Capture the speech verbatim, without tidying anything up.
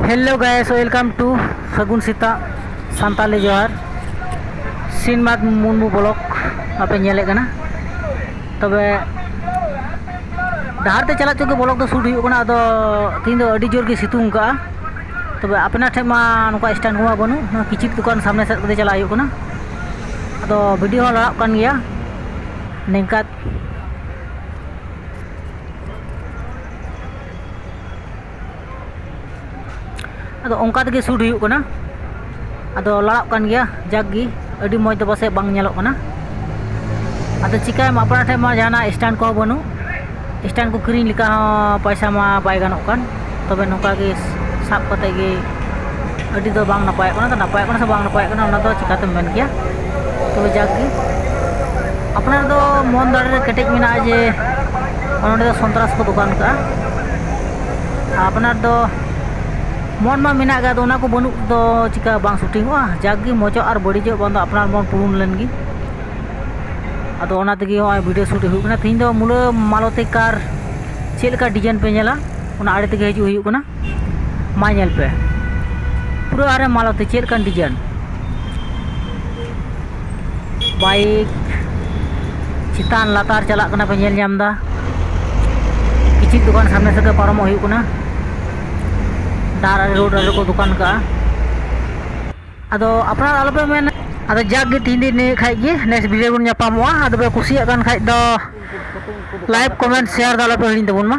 Hello guys, welcome to ᱥᱟᱹᱜᱩᱱ ᱥᱮᱛᱟᱜ ᱥᱟᱱᱛᱟᱞᱤ ᱡᱚᱦᱟᱨ᱾ ᱥᱤᱱᱢᱟᱛ ᱢᱩᱨᱢᱩ ᱵᱞᱚᱜ ᱟᱯᱮ ᱧᱮᱞᱮᱫ ᱠᱟᱱᱟ᱾ ᱛᱚᱵᱮ ᱰᱟᱦᱟᱨ ᱛᱮ ᱪᱟᱞᱟᱜ ᱪᱚᱜ ᱜᱮ ᱵᱞᱚᱜ ᱫᱚ ᱥᱩᱴ ᱦᱩᱭᱩᱜ ᱠᱟᱱᱟ᱾ ᱟᱫᱚ ᱛᱤᱦᱤᱧ ᱫᱚ ᱟᱹᱰᱤ ᱡᱳᱨ ᱜᱮ ᱥᱤᱛᱩᱝ ᱠᱟᱜᱼᱟ᱾ ᱛᱚᱵᱮ ᱟᱯᱮᱱᱟᱜ ᱴᱷᱮᱱ ᱢᱟ ᱱᱚᱝᱠᱟ ᱥᱴᱮᱱᱰ ᱠᱚᱢᱟ ᱵᱟᱹᱱᱩᱜ, ᱱᱚᱣᱟ ᱠᱤᱪᱨᱤᱡ ᱫᱚᱠᱟᱱ ᱥᱟᱢᱱᱮ ᱥᱮᱫ ᱠᱚᱛᱮ ᱪᱟᱞᱟᱜ ᱦᱩᱭᱩᱜ ᱠᱟᱱᱟ᱾ ᱟᱫᱚ ᱵᱷᱤᱰᱤᱭᱳ ᱦᱚᱸ ᱞᱟᱲᱟᱜ ᱠᱟᱱ ᱜᱮᱭᱟ ᱱᱤᱝᱠᱟ᱾ ᱟᱫᱚ ᱚᱱᱠᱟ ᱛᱮᱜᱮ ᱥᱩᱴ ᱦᱩᱭᱩᱜ ᱠᱟᱱᱟ᱾ ᱟᱫᱚ ᱞᱟᱲᱟᱜ ᱠᱟᱱ ᱜᱮᱭᱟ, ᱡᱟᱠ ᱜᱮ᱾ ᱟᱹᱰᱤ ᱢᱚᱡᱽ ᱫᱚ ᱯᱟᱥᱮᱡ ᱵᱟᱝ ᱧᱮᱞᱚᱜ ᱠᱟᱱᱟ᱾ ᱟᱫᱚ ᱪᱤᱠᱟᱹᱭᱟᱢ, ᱟᱯᱱᱟᱨ ᱴᱷᱮᱱ ᱢᱟ ᱡᱟᱦᱟᱱᱟᱜ ᱥᱴᱮᱱᱰ ᱠᱚᱦᱚᱸ ᱵᱟᱹᱱᱩᱜ᱾ ᱥᱴᱮᱱᱰ ᱠᱚ ᱠᱤᱨᱤᱧ ᱞᱮᱠᱟ ᱦᱚᱸ ᱯᱚᱭᱥᱟ ᱢᱟ ᱵᱟᱭ ᱜᱟᱱᱚᱜ ᱠᱟᱱ᱾ ᱛᱚᱵᱮ ᱱᱚᱝᱠᱟ ᱜᱮ ᱥᱟᱵ ᱠᱟᱛᱮ ᱜᱮ ᱟᱹᱰᱤ ᱫᱚ ᱵᱟᱝ ᱱᱟᱯᱟᱭᱚᱜ ᱠᱟᱱᱟ᱾ ᱟᱫᱚ ᱱᱟᱯᱟᱭᱚᱜ ᱠᱟᱱᱟ ᱥᱮ ᱵᱟᱝ ᱱᱟᱯᱟᱭᱚᱜ ᱠᱟᱱᱟ, ᱚᱱᱟ ᱫᱚ ᱪᱤᱠᱟᱹᱛᱮᱢ ᱢᱮᱱ ᱠᱮᱭᱟ? ᱛᱚᱵᱮ ᱡᱟᱠ ᱜᱮ, ᱟᱯᱱᱟᱨ ᱫᱚ ᱢᱚᱱ ᱫᱟᱲᱮ ᱨᱮ ᱠᱮᱴᱮᱡ ᱢᱮᱱᱟᱜᱼᱟ ᱡᱮ ᱱᱚᱸᱰᱮ ᱫᱚ ᱥᱚᱱᱛᱨᱟᱥ ᱠᱚ ᱫᱚᱠᱟᱱ ᱠᱟᱜᱼᱟ᱾ ᱟᱯᱱᱟᱨ ᱫᱚ ᱢᱚᱱ ᱢᱟ ᱢᱮᱱᱟᱜ ᱜᱮ, ᱟᱫᱚ ᱚᱱᱟ ᱠᱚ ᱵᱟᱹᱱᱩᱜ ᱫᱚ ᱪᱤᱠᱟ ᱵᱟᱝ ᱥᱩᱴᱤᱝᱚᱜᱼᱟ? ᱡᱟᱠ ᱜᱮ, ᱢᱚᱡᱚᱜ ᱟᱨ ᱵᱟᱹᱲᱤᱡᱚᱜ ᱵᱟᱝ ᱫᱚ ᱟᱯᱱᱟᱨ ᱢᱚᱱ ᱯᱩᱨᱩᱱ ᱞᱮᱱ ᱜᱮ᱾ ᱟᱫᱚ ᱚᱱᱟ ᱛᱮᱜᱮ ᱱᱚᱜᱼᱚᱭ ᱵᱷᱤᱰᱤᱭᱳ ᱥᱩᱴ ᱦᱩᱭᱩᱜ ᱠᱟᱱᱟ᱾ ᱛᱮᱦᱮᱧ ᱫᱚ ᱢᱩᱞᱟᱹ ᱢᱟᱞᱚᱛᱤ ᱠᱟᱨ ᱪᱮᱫ ᱞᱮᱠᱟ ᱰᱤᱡᱟᱭᱤᱱ ᱯᱮ ᱧᱮᱞᱟ, ᱚᱱᱟ ᱟᱲᱮ ᱛᱮᱜᱮ ᱦᱤᱡᱩᱜ ᱦᱩᱭᱩᱜ ᱠᱟᱱᱟ᱾ ᱢᱟ ᱧᱮᱞ ᱯᱮ, ᱯᱩᱨᱟᱹ ᱟᱨᱮ ᱢᱟᱞᱚᱛᱤ ᱪᱮᱫ ᱞᱮᱠᱟᱱ ᱰᱤᱡᱟᱭᱤᱱ, ᱵᱟᱭᱤᱠ ᱪᱮᱛᱟᱱ ᱞᱟᱛᱟᱨ ᱪᱟᱞᱟᱜ ᱠᱟᱱᱟ ᱯᱮ ᱧᱮᱞ ᱧᱟᱢ ᱮᱫᱟ᱾ ᱠᱤᱪᱷᱩ ᱫᱚᱠᱟᱱ ᱥᱟᱢᱱᱮ ᱥᱮᱫ ᱜᱮ ᱯᱟᱨᱚᱢᱚᱜ ᱦᱩᱭᱩᱜ ᱠᱟᱱᱟ᱾ ᱰᱟᱦᱟᱨ ᱟᱲᱮ, ᱨᱳᱰ ᱟᱲᱮ ᱠᱚ ᱫᱚᱠᱟᱱ ᱠᱟᱜᱼᱟ᱾ ᱟᱫᱚ ᱟᱯᱱᱟᱨ ᱟᱞᱚᱯᱮ ᱢᱮᱱᱟ᱾ ᱟᱫᱚ ᱡᱟᱠ ᱜᱮ, ᱛᱤᱦᱤᱧ ᱫᱚ ᱤᱱᱟᱹ ᱠᱷᱟᱡ ᱜᱮ, ᱱᱮᱠᱥᱴ ᱵᱷᱤᱰᱤᱭᱳ ᱵᱚᱱ ᱧᱟᱯᱟᱢᱚᱜᱼᱟ᱾ ᱟᱫᱚ ᱯᱮ ᱠᱩᱥᱤᱭᱟᱜ ᱠᱟᱱ ᱠᱷᱟᱡ ᱫᱚ ᱞᱟᱭᱤᱠ, ᱠᱚᱢᱮᱱᱴ, ᱥᱮᱭᱟᱨ ᱫᱚ ᱟᱞᱚᱯᱮ ᱦᱤᱲᱤᱧ ᱛᱟᱵᱚᱱ ᱢᱟ᱾